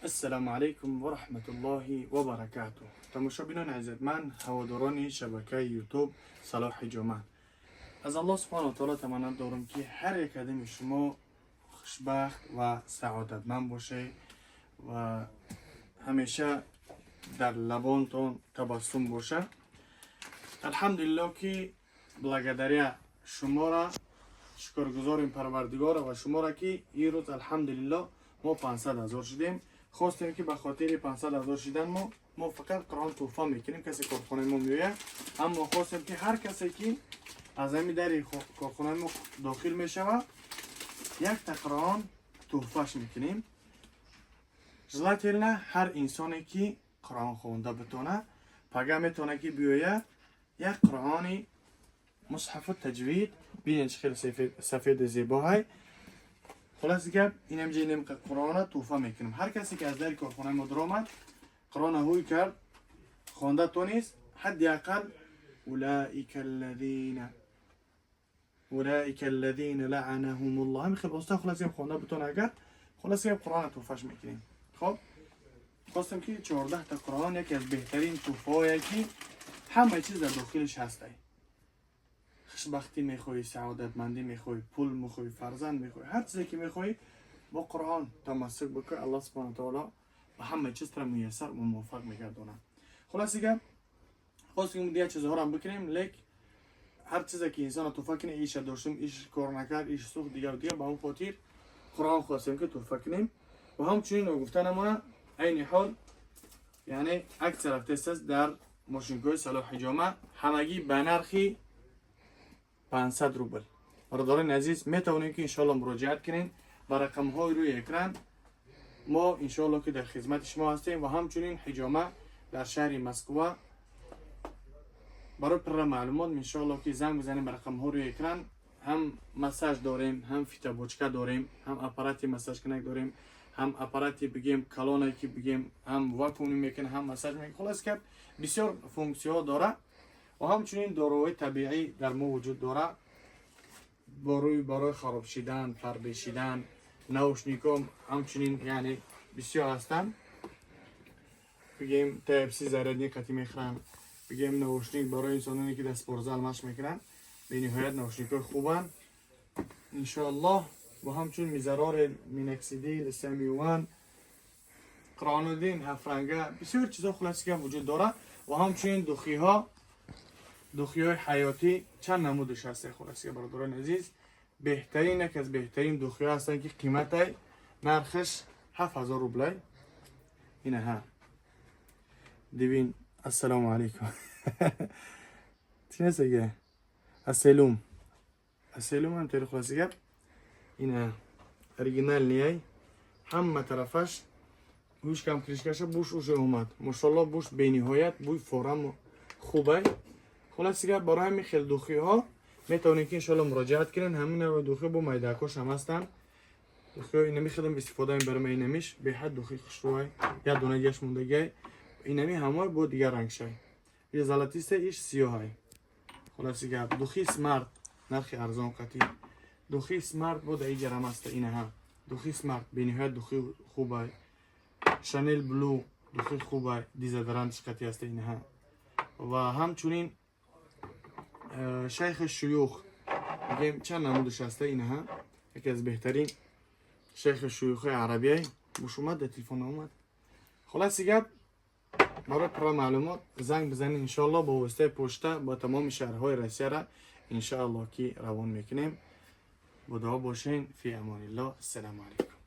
Ассалому алайкум ва раҳматуллоҳи ва баракатуҳ. Тамошобинони азизманд, ҳаводорони шабакаи Ютуб Салоҳ Ҳиҷома, аз Аллоҳ субҳанаҳу ва таоло таманно дорам, ки ҳар як қадами шумо хушбахт ва саодатманд бошед ва ҳамеша дар лабонтон табассум бошад. Алҳамдулиллоҳ, ки благодаря шуморо шукргузорем Парвардигора ва шуморо, ки ин рӯз, алҳамдулиллоҳ, мо 500 ҳазор шудем. Хостем, ки ба хотири 500 ҳазор шидан мо фақат Қуръон тӯҳфа мекунем, касе корхонаи мо меояд. Аммо хостем, ки ҳар касе ки аз ҳами дари корхонаи мо дохил мешавад, якта Қуръон тӯҳфаш мекунем. Желательно, ҳар инсоне ки Қуръон хонда битона, пага метавона, ки биёяд, як Қуръони мусҳафу таҷвид. Бинед, чӣ хеле сафеду зебоҳай. Хулоси гап, инамҷа инем Қуръона тӯҳфа мекунем. Ҳар касе ки аз дари корхонаи мо даромад, Қуръона ҳуй кард, хонда тонист, ҳадди ақал улаика аллазина лаъанаҳумуллоҳ, ҳамин хел оста, хулоси гап, хонда битона агар, хулоси гап, Қуръона тӯҳфаш мекунем. Хоб, хостем, ки 14та Қуръон, яке аз беҳтарин тӯҳфаҳое, ки ҳама чиз дар дохилиш ҳастай. Хушбахтӣ мехоҳӣ, саодатмандӣ мехоҳӣ, пул мехоҳӣ, фарзанд мехоҳӣ, ҳар чизе ки мехоҳӣ, бо Қуръон тамассук бикун, Аллоҳ субҳана таоло ба ҳама чиз тара муяссар ва муваффақ мегардонад. Хулоси гап, хостем, дигар чизҳоро бикунем, лек ҳар чизе ки инсона тӯҳфа кунем, иша доштем, иш кор накард, иш сӯхт, дигар дигар. Ба он хотир Қуръон хостем, ки тӯҳфа кунем. Ва ҳамчунин гуфта намона, айни ҳол, яъне, аксия рафтааст дар мошинкҳои Салоҳ Ҳиҷома, ҳамагӣ ба нархи 500 рубл. Бародарони азиз, метавонем, ки иншоалло муроҷиат кунем ба рақамҳои рӯи экран. Мо иншоалло ки дар хизмати шумо ҳастем. Ва ҳамчунин ҳиҷома дар шаҳри Москва. Барои пурра маълумот, иншоалло ки занг бизанем ба рақамҳо рӯи экран. Ҳам массаж дорем, ҳам фитобочка дорем, ҳам аппарати массажкунак дорем, ҳам аппарати, бигем, калоне, ки бигем, ҳам вакуумӣ мекунад, ҳам массаж мекунад. Хулос гап, бисёр функсияҳо дорад. Ва ҳамчунин доруҳои табиӣ дар мо вуҷуд дорад барои хароб шидан, фарбе шидан, наушникҳо ҳамчунин, яъне, бисёр ҳастанд. Бигем, Type-C зарядник қати мехӯранд. Бигем, наушник барои инсононе, ки дар спортзал машқ мекунанд, бениҳоят наушникҳои хубанд, иншоаллоҳ. Бо ҳамчун мизарори миноксидил, самюан, қиронуддин ҳафранга, бисёр чизо, хулоси гап, вуҷуд дорад. Ва ҳамчунин духиҳо, духиҳои ҳаётӣ чанд намудаш ҳаст. Хулоси гап, бародарони азиз, беҳтарин, яке аз беҳтарин духиҳо ҳастанд, ки қиматай, нархаш 7000 рублай. Ина ҳа, дивин. Ассалому алайкум. Чӣ нестаге? Аселум, аселум ҳам тери. Хулоси гап, ина оригинальный ай, ҳама тарафаш ҳушкам, крышкаша буш уже омад, мошалло, буш бениҳоят бӯй фораму хубай. Хулоси гап, барои ҳамин хел духиҳо метавонед, ки иншоалло муроҷиат кунед. Ҳамин навъи духи бо майдакош ҳам ҳастанд. Духиҳо инами хелам истифода мебарам, инамиш беҳад духи хушрӯай. Як дона гаш мондагиай, инами ҳамой бо дигар рангшай, и золотистый, иш сиёҳай. Хулоси гап, духи Смарт нархи арзон қатӣ. Духи Смарт бо даи ҷарам аста. Инаҳа, духи Смарт бениҳоят духи хубай. Шанел Блу духи хубай, дезодорантш қатӣ аста, инаҳа. Ва ҳамчунин Шайхи Шуюх, мегем, чанд намудаш аста. Инаҳа, яке аз беҳтарин Шайхи Шуюхи арабияй. Буш омад, дар телефон омад. Хулоси гап, барои пурра маълумот занг бизанед. Иншоалло, бо воситаи почта ба тамоми шаҳрҳои Россияра, иншоалло, ки равон мекунем. Бо дуо бошен. Фи амониллоҳ. Ассалому алайкум.